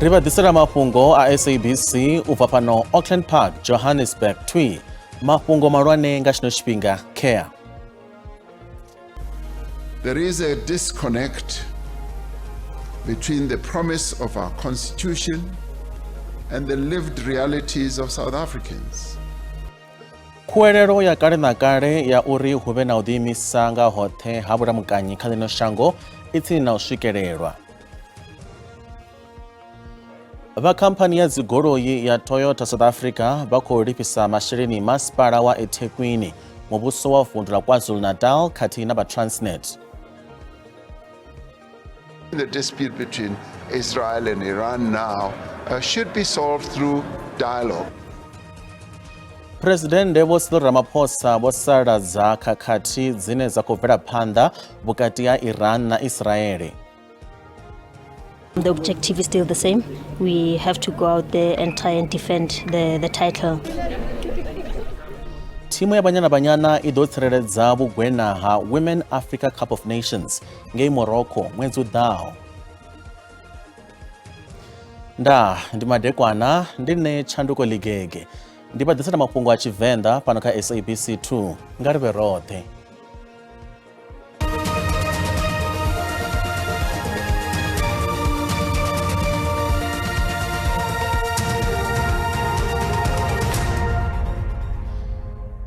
Ri vha ḓisela mafhungo a SABC u bva fhano Auckland Park, Johannesburg twi. Mafhungo mahulwane nga tshino tshifhinga care. There is a disconnect between the promise of our constitution and the lived realities of South Africans. Khuwelelo ya kale na kale ya uri hu vhe na u ḓiimisa nga hoṱhe ha vhulamukanyi kha ḽino shango i tsini na u swikelelwa. Vha khamphani ya dzigoloi ya Toyota South Africa vha khou lifhisa masheleni masipala wa eThekwini, muvhuso wa vundu la KwaZulu-Natal khathihi na vha Transnet. The dispute between Israel and Iran now should be solved through dialogue. Phresidennde Vho Cyril Ramaphosa vho saladza khakhathi dzine dza khou bvela phanḓa vhukati ha Iran na Israele. The objective is still the same. We have to go out there and try and defend the title. Thimu ya Banyana Banyana i ḓo tsireledza vhugwena ha Women Africa Cup of Nations ngei Morocco ṅwedzi u ḓaho. Ndaa, ndi madekwana, ndi nṋe Tshanduko Ligege. Ndi vha ḓisela mafhungo a Tshivenḓa fhano kha SABC 2. Nga ri vhe roṱhe.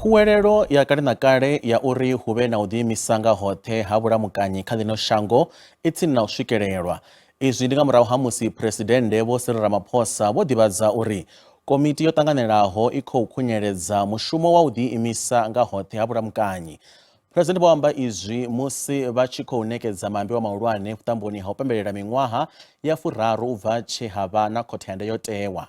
Khuwelelo ya kale na kale ya uri hu vhe na u ḓiimisa nga hoṱhe ha vhulamukanyi kha ḽino shango i tsini na u swikelelwa. Izwi ndi nga murahu ha musi Phresidennde Vho Cyril Ramaphosa vho ḓivhadza uri komiti yo ṱanganelaho i khou khunyeledza mushumo wa u ḓiimisa nga hoṱhe ha vhulamukanyi. Phresidennde vho amba izwi musi vha tshi khou ṋekedza maambiwa mahulwane vhuṱamboni ha u pembelela miṅwaha ya furaru u bva tshe ha vha na Khothe ya Ndayotewa.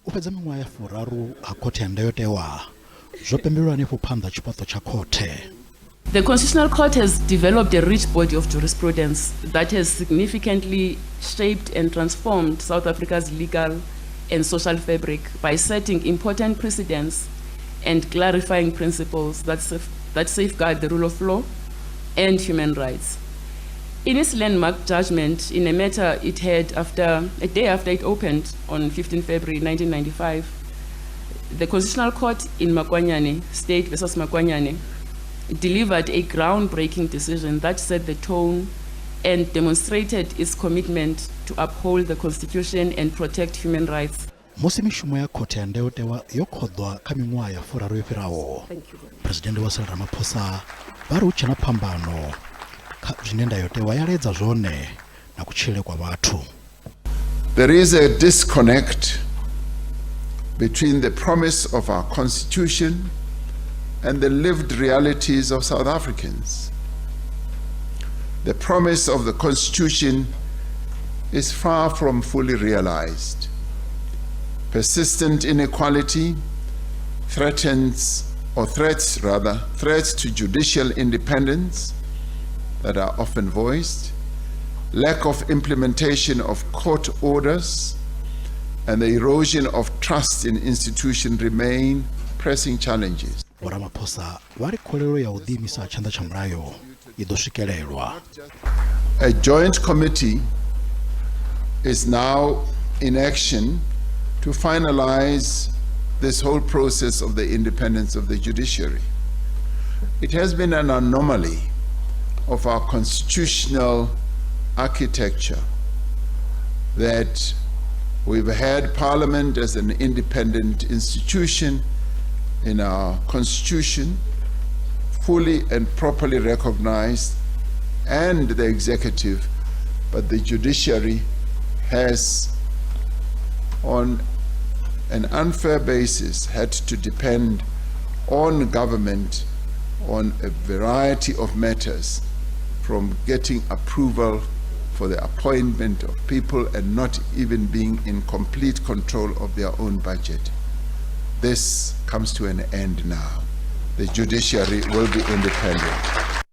U fhedza miṅwaha ya furaru ha Khothe ya Ndayotewa zwo pembelelwa hanefho phanḓa tshifhaṱo tsha khothe. The Constitutional Court has developed a rich body of jurisprudence that has significantly shaped and transformed South Africa's legal and social fabric by setting important precedents and clarifying principles that, that safeguard the rule of law and human rights. In its landmark judgment in a matter it had after a day after it opened on 15 February 1995, the Constitutional Court in Makwanyane, State versus Makwanyane, delivered a groundbreaking decision that set the tone and demonstrated its commitment to uphold the Constitution and protect human rights. Musi mishumo ya Khothe ya Ndayotewa yo khoḓwa kha miṅwaha ya furaru yo fhiraho, Phresidennde Vho Cyril Ramaphosa vha ri hu tshe na phambano kha zwine Ndayotewa ya laedza zwone na kutshilele kwa vhathu. There is a disconnect between the promise of our constitution and the lived realities of South Africans. The promise of the constitution is far from fully realized. Persistent inequality threatens, or threats rather, threats to judicial independence that are often voiced, lack of implementation of court orders, and the erosion of trust in institutions remain pressing challenges. Vho Ramaphosa vha ri kholelo ya u ḓiimisa tshanḓa tsha mulayo i ḓo swikelelwa. A joint committee is now in action to finalize this whole process of the independence of the judiciary. It has been an anomaly of our constitutional architecture that we've had Parliament as an independent institution in our constitution, fully and properly recognized, and the executive, but the judiciary has, on an unfair basis, had to depend on government on a variety of matters, from getting approval for the appointment of people and not even being in complete control of their own budget. This comes to an end now. The judiciary will be independent.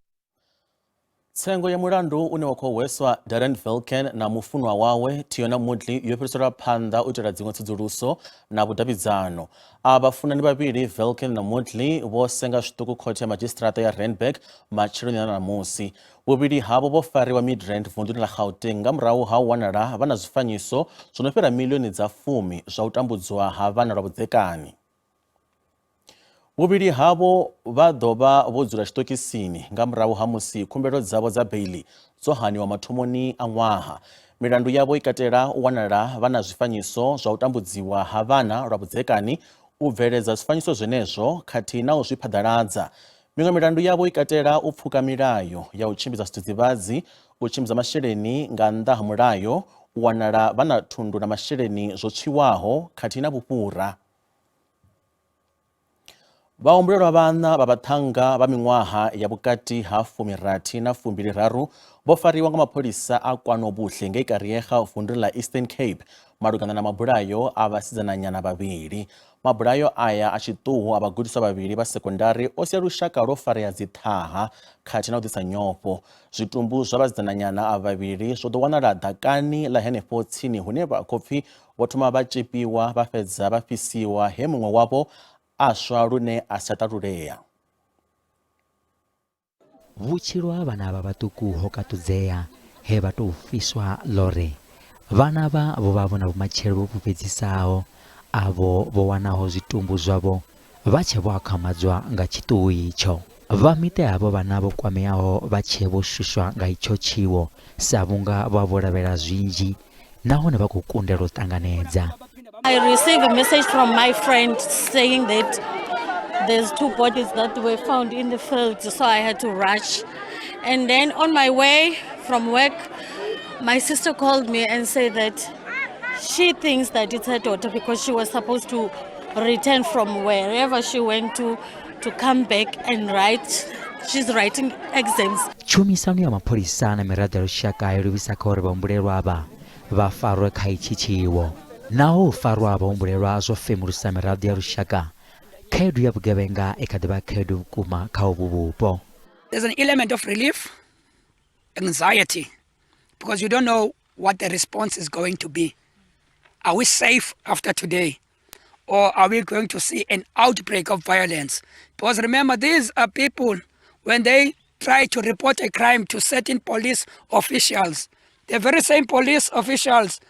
Tsengo ya mulandu une wa khou hweswa Darren Velken na mufunwa wawe Tiona Mudli yo fhiriselwa phanḓa u itela dziṅwe tsedzuluso na vhudavhidzano. Avha vhafunani vhavhili Velken na Mudli vho senga zwiṱuku khothe ya madzhisiṱiraṱa ya Randburg matsheloni a ṋamusi. Vhuvhili havho vho fariwa Midrand vunḓuni ḽa Gauteng nga murahu ha u wanala vha na zwifanyiso zwo no fhira milioni dza fumi zwa u tambudzwa ha vhana lwa vhudzekani. Vhuvhili havho vha ḓo vha vho dzula tshiṱokisini nga murahu ha musi khumbelo dzavho dza beiḽi dzo haniwa mathomoni a ṅwaha. Milandu yavho i katela u wanala vha na zwifanyiso zwa u tambudziwa ha vhana lwa vhudzekani, u bveledza zwifanyiso zwenezwo khathihi na u zwi phaḓaladza. Miṅwe milandu yavho i katela u pfuka milayo ya u tshimbidza zwidzidzivhadzi, u tshimbidza masheleni nga nnḓa ha mulayo, u wanala vha na thundu na masheleni zwo tswiwaho khathihi na vhufhura. Vhahumbulelwa vhaṋa vha vhaṱhannga vha miṅwaha ya vhukati ha 60 na 23 vho fariwa nga mapholisa a KwaNobuhle ngei Kariega vunduni ḽa Eastern Cape malugana na mabulayo a vhasidzananyana vhavhili. Mabulayo aya a tshiṱuhu a vhagudiswa vhavhili vha sekondari o sia lushaka lwo farea dziṱhaha khathihi na u ḓisa nyofho. Zwitumbu zwa vhasidzananyana avha vhavhili zwo ḓo wanala ḓakani ḽa henefho tsini hune vha khou pfi vho thoma vha tzhipiwa vha fhedza vha fhisiwa he muṅwe wavho a swa lune a si tsha ṱalulea. Vhutshilo ha vhana avha vhaṱuku ho kaṱudzea he vha tou fhiswa ḽore. Vhana avha vho vha vho na vhumatshelo vhu fhulufhedzisaho, avho vho wanaho zwitumbu zwavho vha tshe vho akhamadzwa nga tshiṱuhu itsho. Vha miṱa ya havho vhana vho kwameaho vha tshe vho shushwa nga itsho tshiwo sa vhunga vho vha vho lavhelela zwinzhi nahone vha khou kundelwa u ṱanganedza. I received a message from my friend saying that there's two bodies that were found in the field, so I had to rush. And then on my way from work, my sister called me and said that she thinks that it's her daughter because she was supposed to return from wherever she went to come back and write. She's writing exams. Tshumisano ya mapholisa na miraḓo ya lushaka yo livhisa kha uri vhahumbulelwa avha vha farwe kha itshi tshiwo. Naho u farwa ha vhahumbulelwa zwo femulusa miraḓo ya lushaka, khaedu ya vhugevhenga i kha ḓi vha khaedu vhukuma kha uvhu vhupo. There's an element of relief, anxiety, because you don't know what the response is going to be. Are we safe after today? Or are we going to see an outbreak of violence? Because remember, these are people, when they try to report a crime to certain police officials, the very same police officials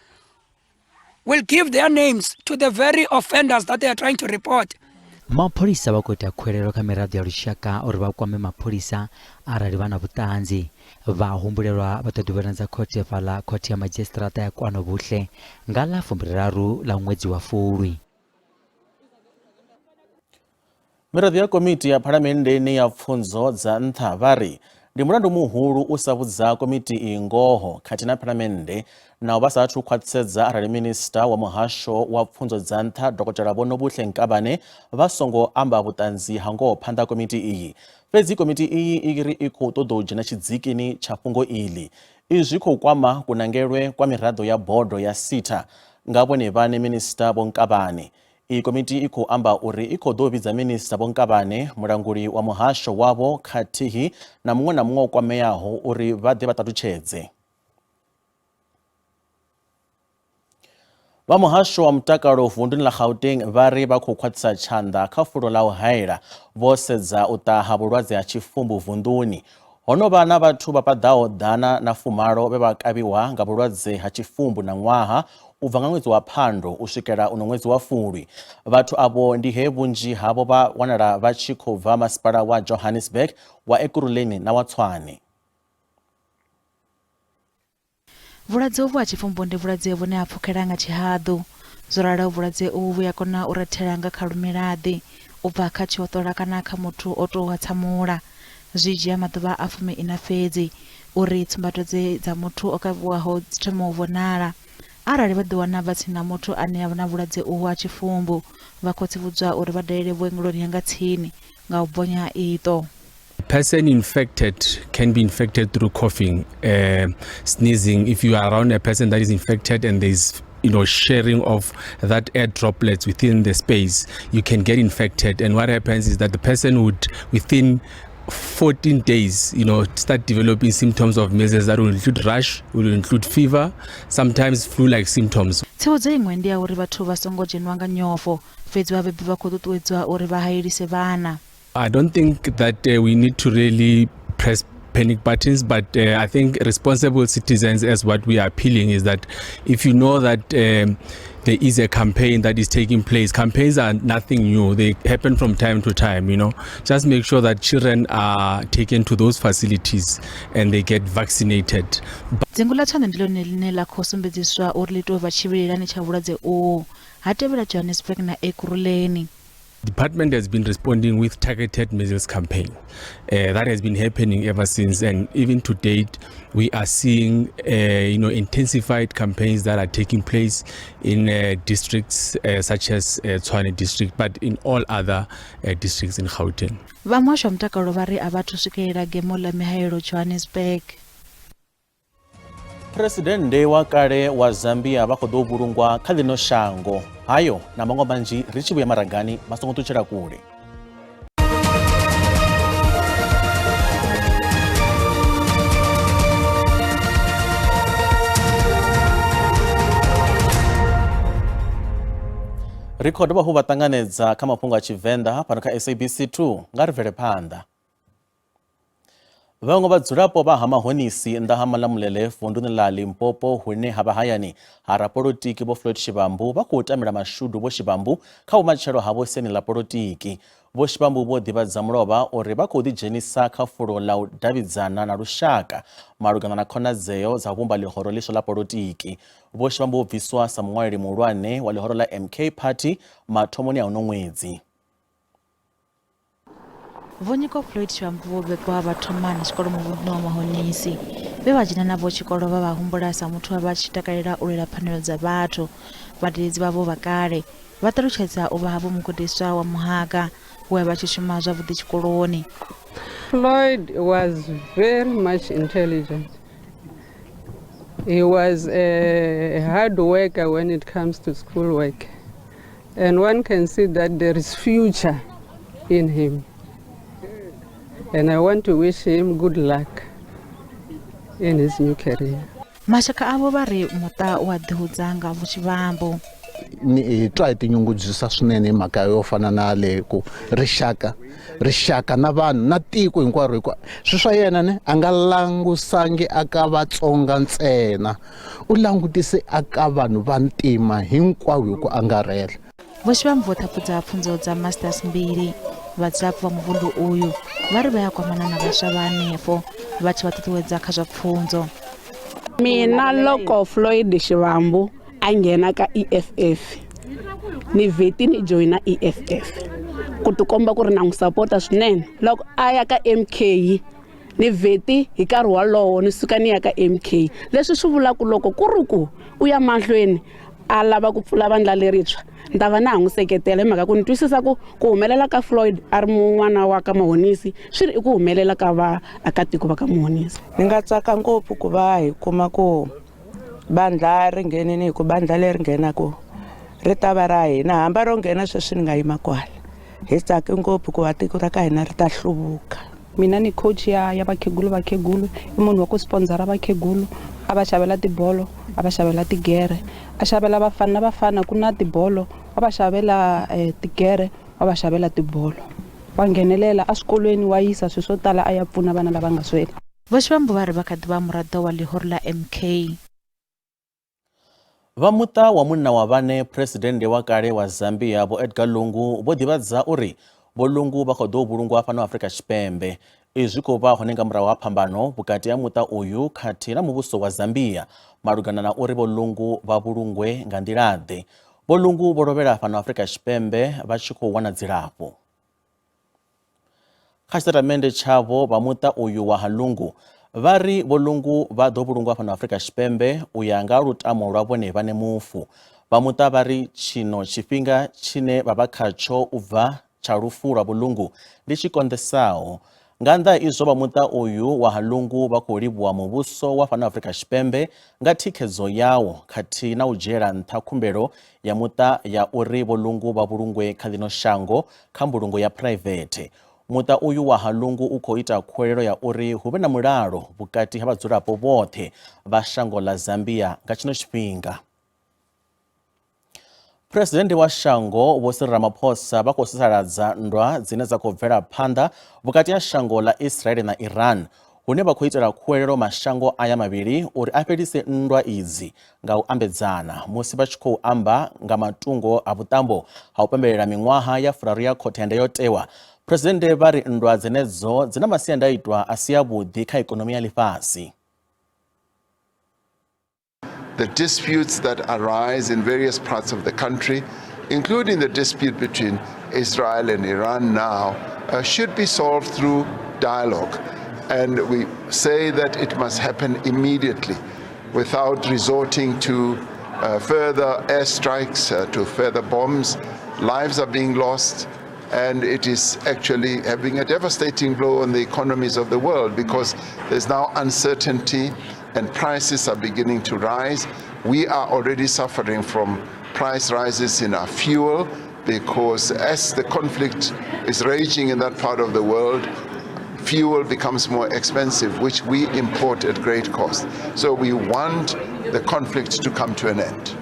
will give their names to the very offenders that they are trying to report. Mapholisa vha khou ita khuwelelo kha miraḓo ya lushaka uri vha kwame mapholisa arali vha na vhuṱanzi. Vhahumbulelwa vha ḓo ḓivhonadza khothe fhaḽa khothe ya madzhisiṱiraṱa ya KwaNobuhle nga ḽa 23 ḽa ṅwedzi wa Fulwi. Miraḓo ya komiti ya phalamenndeni ya pfunzo dza nṱha vha ri ndi mulandu muhulu u sa vhudza komiti iyi ngoho khathihi na phalamennde naho vha sa athu khwaṱhisedza arali minista wa muhasho wa pfunzo dza nṱha Dokotela Vho Nobuhle Nkabane vha songo amba vhuṱanzi ha ngoho phanḓa komiti iyi. Fhedzi komiti iyi i ri i khou ṱoḓa u dzhena tshidzikini tsha fhungo iḽi. Izwi zwi khou kwama kunangelwe kwa miraḓo ya bodo ya SETA nga vhone vhaṋe minista Vho Nkabane. Iyi komiti i khou amba uri i khou ḓo vhidza minista Vho Nkabane, mulanguli wa muhasho wavho khathihi na muṅwe na muṅwe o kwameaho uri vha ḓe vha ṱalutshedze. Vha muhasho wa mutakalo vunduni ḽa Gauteng vha ri vha khou khwaṱhisa tshanḓa kha fulo ḽa u haela vho sedza u ṱaha vhulwadze ha tshifumbu vunduni. Ho no vha na vhathu vha paḓaho 118 vhe vha kavhiwa nga vhulwadze ha tshifumbu na ṅwaha u bva nga ṅwedzi wa Phando u swikela uno ṅwedzi wa Fulwi. Vhathu avho ndi he vhunzhi havho vha wanala vha tshi khou bva masipala wa Johannesburg, wa Ekurhuleni na wa Tshwane. Vhulwadze uvhu ha tshifumbu ndi vhulwadze vhune ha pfukhela nga tshihaḓu. Zwo ralo vhulwadze uvhu vhu ya kona u rethela nga kha lumilaḓi, u bva kha tshihoṱola kana kha muthu o tou hatsamula. Zwi dzhia maḓuvha a 14 fhedzi uri tsumbadwadze dza muthu o kavhiwaho dzi thome u vhonala. Arali vha ḓiwana vha tsini na muthu ane a vha na vhulwadze uhu ha tshifumbu, vha khou tsivhudzwa uri vha dalele vhuongeloni ha nga tsini nga u bonya ha iṱo. Person infected can be infected through coughing, sneezing. If you are around a person that is infected and there's sharing of that air droplets within the space, you can get infected. And what happens is that the person would, within 14 days, you know, start developing symptoms of measles that will include rash, will include fever, sometimes flu-like symptoms. Tsivhudzo iṅwe ndi ya uri vhathu vha songo dzhenwa nga nyofho, fhedzi vhabebi vha khou ṱuṱuwedzwa uri vha haelise vhana. I don't think that we need to really press panic buttons, but I think responsible citizens, as what we are appealing, is that if you know that there is a campaign that is taking place, campaigns are nothing new, they happen from time to time, you know. Just make sure that children are taken to those facilities and they get vaccinated. Dzingu ḽa Tshwane ndi ḽone ḽine ḽa khou sumbedziswa uri ḽi tou vha tshivhilelani tsha vhulwadze uhu, ha tevhela Johannesburg na Ekurhuleni. Department has been responding with targeted measles campaign. That has been happening ever since, and even to date, we are seeing intensified campaigns that are taking place in districts such as Tshwane district, but in all other districts in Gauteng. Vha muhasho wa mutakalo vha ri a vha athu swikelela gemo ḽa mihaelo Johannesburg. Phresidennde wa kale wa Zambia vha khou ḓo vhulungwa kha ḽino shango. Hayo na maṅwe manzhi ri tshi vhuya maragani vha songo ṱutshela kule. Ri khou dovha hafhu vha ṱanganedza kha mafhungo a Tshivenḓa fhano kha SABC 2 nga ri bvele phanḓa. Vhaṅwe vhadzulapo vha ha Mahonisi nnḓa ha Malamulele vunduni ḽa Limpopo hune ha vha hayani ha rapolotiki Vho Floyd Shivambu vha khou tamela mashudu Vho Shivambu kha vhumatshelo havho siani ḽa polotiki. Vho Shivambu vho ḓivhadza mulovha uri vha khou ḓidzhenisa kha fulo ḽa u davhidzana na lushaka malugana na khonadzeo dza u vhumba ḽihoro ḽiswa ḽa polotiki. Vho Shivambu vho bviswa sa muṅwaleli muhulwane wa ḽihoro ḽa MK Party mathomoni a uno ṅwedzi. Vho Nyiko Floyd Shivambu vho bebwa vha thoma na tshikolo muvhunduni wa Mahonisi. Vhe vha dzhena navho tshikolo vha vha humbula sa muthu we vha tshi takalela u lwela pfanelo dza vhathu. Vhadededzi vhavho vha kale vha ṱalutshedza u vha havho mugudiswa wa muhaga we a vha tshi shuma zwavhuḓi tshikoloni. Floyd was very much intelligent. He was a hard worker when it comes to school work. And one can see that there is future in him. And I want to wish him good luck in his new career. Mashaka avho vha ri muṱa u a ḓihudza nga Vho Shivambu. Ni hi twa hi tinyungubyisa swinene hi mhaka yo fana na leyi ku rixaka rixaka na vanhu na tiko hinkwaro hikuva swi swa yena ne a nga langusangi aka Vatsonga ntsena u langutise aka vanhu va ntima hinkwavo hi ku angarhela. Vho Shivambu vho ṱhaphudza pfunzo dza masters mbili. Vhadzulapo vha muvhundu uyu vha ri vha a kwamana na vhaswa vha hanefho vha tshi vha ṱuṱuwedza kha zwa pfunzo. Mina loko Floyd Shivambu a nghena ka EFF ni vheti ni joyina EFF ku tikomba ku ri na n'wi sapota swinene. Loko a ya ka MK ni vheti hi nkarhi wolowo ni suka ni ya ka MK. Leswi swi vula ku loko ku ri ku u ya mahlweni a lava ku pfula vandla lerintshwa ni ta va na ha n'wi seketela hi mhaka ku ni twisisa ku ku humelela ka Floyd a ri mun'wana wa ka Mahonisi swi ri i ku humelela ka vaakatiko va ka Mahonisi. Ni nga tsaka ngopfu ku va hi kuma ku vandla ri nghenini hi ku vandla leri nghenaka ri ta va ra hina hamba ro nghena sweswi ni nga yima kwala hi tsake ngopfu ku va tiko ra ka hina ri ta hluvuka. Mina ni coach ya ya vakhegulu vakhegulu i munhu wa ku sponsora vakhegulu a va xavela tibolo a va xavela tigere a xavela vafana na vafana ku na tibolo wa va xavela tigere wa va xavela tibolo wa nghenelela eswikolweni wa yisa swilo swo tala a ya pfuna vana lava nga swela. Vho Shivambu vha ri vha kha ḓi vha muraḓo wa ḽihoro ḽa MK. Vha muṱa wa munna wa vhane phresidennde wa kale wa Zambia Vho Edgar Lungu vho ḓivhadza uri Vho Lungu vha khou ḓo vhulungwa fhano Afrika Tshipembe. Izwi zwi khou vha hone nga murahu ha phambano vhukati ha muṱa uyu khathihi na muvhuso wa Zambia malugana na uri Vho Lungu vha vhulungwe nga nḓila-ḓe. Vho Lungu vho lovhela fhano Afrika Tshipembe vha tshi khou wana dzilafho. Kha tshitatamennde tshavho, vha muṱa uyu wa ha Lungu vha ri Vho Lungu vha ḓo vhulungwa fhano Afrika Tshipembe u ya nga lutamo lwa vhone vhane mufu. Vha muṱa vha ri tshino tshifhinga tshine vha vha khatsho u bva tsha lufu lwa Vho Lungu ndi tshi konḓesaho. Nga nnḓa ha izwo, vha muṱa uyu wa ha Lungu vha khou livhuwa muvhuso wa fhano Afrika Tshipembe nga thikhedzo yawo khathihi na u dzhiela nṱha khumbelo ya muṱa ya uri Vho Lungu vha vhulungwe kha ḽino shango kha mbulungo ya phuraivethe. Muṱa uyu wa ha Lungu u khou ita khuwelelo ya uri hu vhe na mulalo vhukati ha vhadzulapo vhoṱhe vha shango ḽa Zambia nga tshino tshifhinga. Phresidennde wa shango Vho Cyril Ramaphosa vha khou sasaladza nndwa dzine dza khou bvela phanḓa vhukati ha shango ḽa Israel na Iran, hune vha khou itela khuwelelo mashango aya mavhili uri a fhelise nndwa idzi nga u ambedzana musi vha tshi khou amba nga matungo a vhuṱambo ha u pembelela miṅwaha ya furaru ya Khothe ya Ndayotewa. Phresidennde vha ri nndwa dzenedzo dzi na masiandaitwa a si avhuḓi kha ikonomi ya ḽifhasi. The disputes that arise in various parts of the country, including the dispute between Israel and Iran now, should be solved through dialogue. And we say that it must happen immediately without resorting to further airstrikes, to further bombs. Lives are being lost, and it is actually having a devastating blow on the economies of the world because there's now uncertainty and prices are beginning to rise. We are already suffering from price rises in our fuel because as the conflict is raging in that part of the world, fuel becomes more expensive, which we import at great cost. So we want the conflict to come to an end.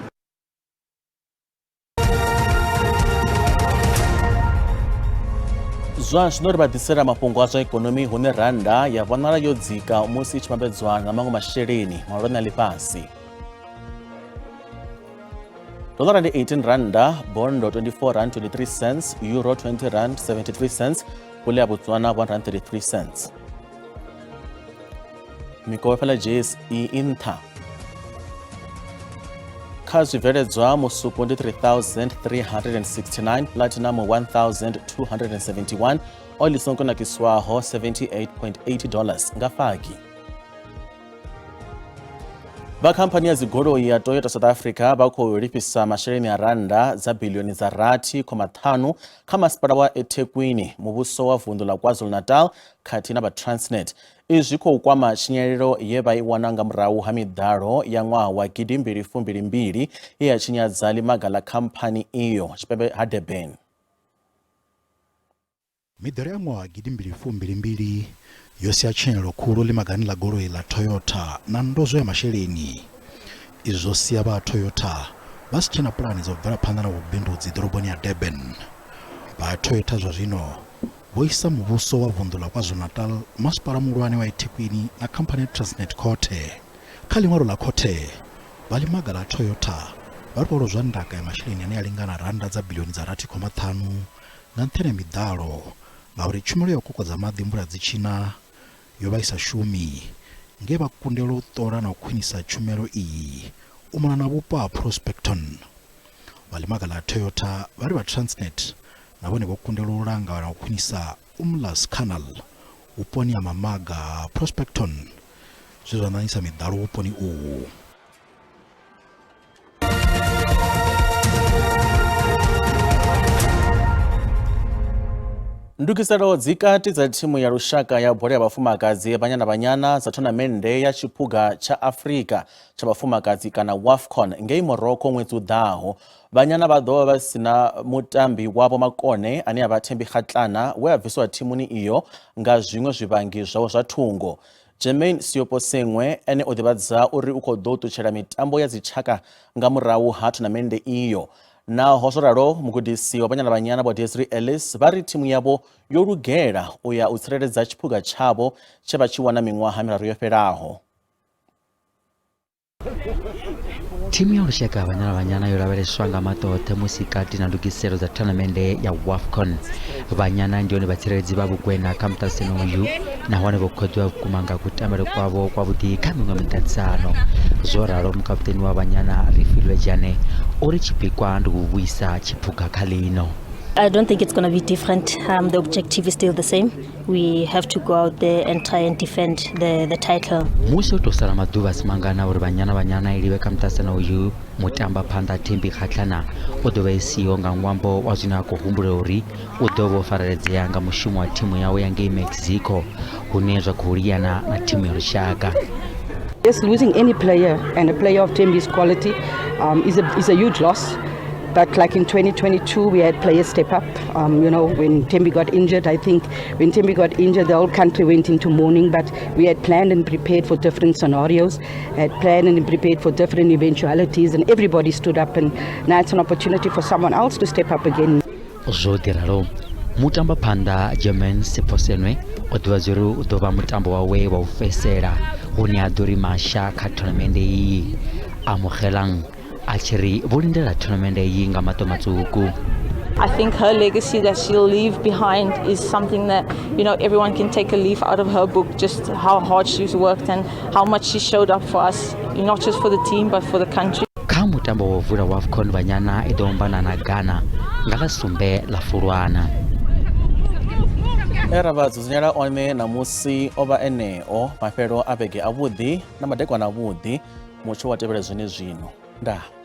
Zwa zwino ri vha ḓisela mafhungo a zwa ikonomi hune rannda ya vhonala yo dzika musi i tshi vhambedzwa na maṅwe masheleni mahulwane a ḽifhasi. Dollara ndi 18 randa, bondo 24 rand 23 cents, euro 20 rand 73 cents, pula ya Botswana 1 rand 33 cents. Mikovhe fhala JSE i nṱha. Kha zwibveledzwa musuku ndi 3369, platinum 1271, oil i songo kunakiswaho 78.80 dollars nga fagi. Vha khamphani ya dzigoloi ya Toyota South Africa vha khou lifhisa masheleni a rannda dza biḽioni dza rathi khoma ṱhanu kha masipala wa eThekwini, muvhuso wa vunḓu ḽa KwaZulu-Natal khathihi na vha Transnet. Izwi zwi khou kwama tshinyalelo ye vha i wana nga murahu ha miḓalo ya ṅwaha wa gidimbili fumbili mbili ye ya tshinyadza ḽimaga ḽa khamphani iyo tshipembe ha Durban. Miḓalo ya ṅwaha wa gidimbili fumbili mbili yo sia tshinyalelo khulu ḽimagani ḽa goloi ḽa Toyota na ndozwo ya masheleni. Izwi zwo sia vha ha Toyota vha si tshena pulane dza u bvela phanḓa na vhubindudzi ḓoroboni ya Durban. Vha ha Toyota zwa zwino vho isa muvhuso wa vunḓu ḽa KwaZulu-Natal, masipala muhulwane wa eThekwini na khamphani ya Transnet khothe. Kha ḽiṅwalo ḽa khothe, vha ḽimaga ḽa Toyota vha ri vho lozwa ndaka ya masheleni ane a lingana rannda dza biḽioni dza rathi khoma ṱhanu nga nṱhani ha miḓalo ngauri tshumelo ya u kokodza maḓi mvula dzi tshi na yo vha i sa shumi nge vha kundelwa u ṱola na u khwinisa tshumelo iyi u mona na vhupo ha Prospecton. Vha ḽimaga ḽa Toyota vha ri vha Transnet na vhone vho kundelwa u langa na u khwinisa Umlaas Canal vhuponi ha mamaga ha Prospecton zwe zwa ṋaṋisa miḓalo vhuponi uhu. Ndugiselo dzi kati dza thimu ya lushaka ya bola ya vhafumakadzi Banyana Banyana dza thonamennde ya Tshiphuga tsha Afrika tsha vhafumakadzi kana WAFCON ngei Morocco ṅwedzi u ḓaho. Banyana vha ḓo vha vha si na mutambi wavho makone ane a vha Thembi Kgatlana we a bviswa thimuni iyo nga zwiṅwe zwivhangi zwawe zwa thungo. Jermaine Seoposenwe ene o ḓivhadza uri u khou ḓo ṱutshela mitambo ya dzitshaka nga murahu ha thonamennde iyo. Naho zwo ralo, mugudisi wa Banyana Banyana Vho Desiree Ellis vha ri thimu yavho yo lugela u ya u tsireledza tshiphuga tshavho tshe vha tshi wana miṅwaha miraru yo fhelaho. Thimu ya lushaka ya Banyana Banyana yo lavheleswa nga maṱo oṱhe musi kati na ndugiselo dza thonamennde ya WAFCON. Banyana ndi hone vhatsireledzi vha vhugwena kha muṱaṱisano uyu nahone vho khoḓiwa vhukuma nga kutambele kwavho kwavhuḓi kha miṅwe miṱaṱisano. Zwo ralo mukaputeni wa Banyana Refilwe Jane uri tshipikwa ndi u vhuisa tshiphuga kha ḽino. I don't think it's going to be different. The objective is still the same. We have to go out there and try and defend the title. Musi ho tou sala maḓuvha a si mangana uri Banyana Banyana i livhe kha muṱaṱisano uyu, mutamba phanḓa Thembi Kgatlana u ḓo vha e siho nga ṅwambo wa zwine a khou humbula uri u ḓo vha o fareledzea nga mushumo wa thimu yawe ya ngei Mexico hune zwa khou liana na thimu ya lushaka. Yes, losing any player and a player of Thembi's quality is a huge loss. But like in 2022, we had players step up. When Tembi got injured, I think when Tembi got injured, the whole country went into mourning. But we had planned and prepared for different scenarios, had planned and prepared for different eventualities, and everybody stood up. And now it's an opportunity for someone else to step up again. Zwo ḓi ralo, mutambaphanḓa Jermaine Seoposenwe o ḓivhadza uri u ḓo vha mutambo wawe wa u fhedzisela hune a ḓo ri masha kha thonamennde iyi. Amogelang a tshi ri vho lindela thonamennde iyi nga maṱo matswuku. I think her legacy that she'll leave behind is something that everyone can take a leaf out of her book, just how hard she's worked and how much she showed up for us, not just for the team but for the country. Kha mutambo wa u vula wa AFCON Banyana i ḓo ombana na Ghana nga ḽa sumbe ḽa Fulwana. E ra vha dzudzanyela one ṋamusi o vha eneo mafhelo a vhege avhuḓi na madekwana avhuḓi mutsho wa tevhela zwenezwino. Ndaa.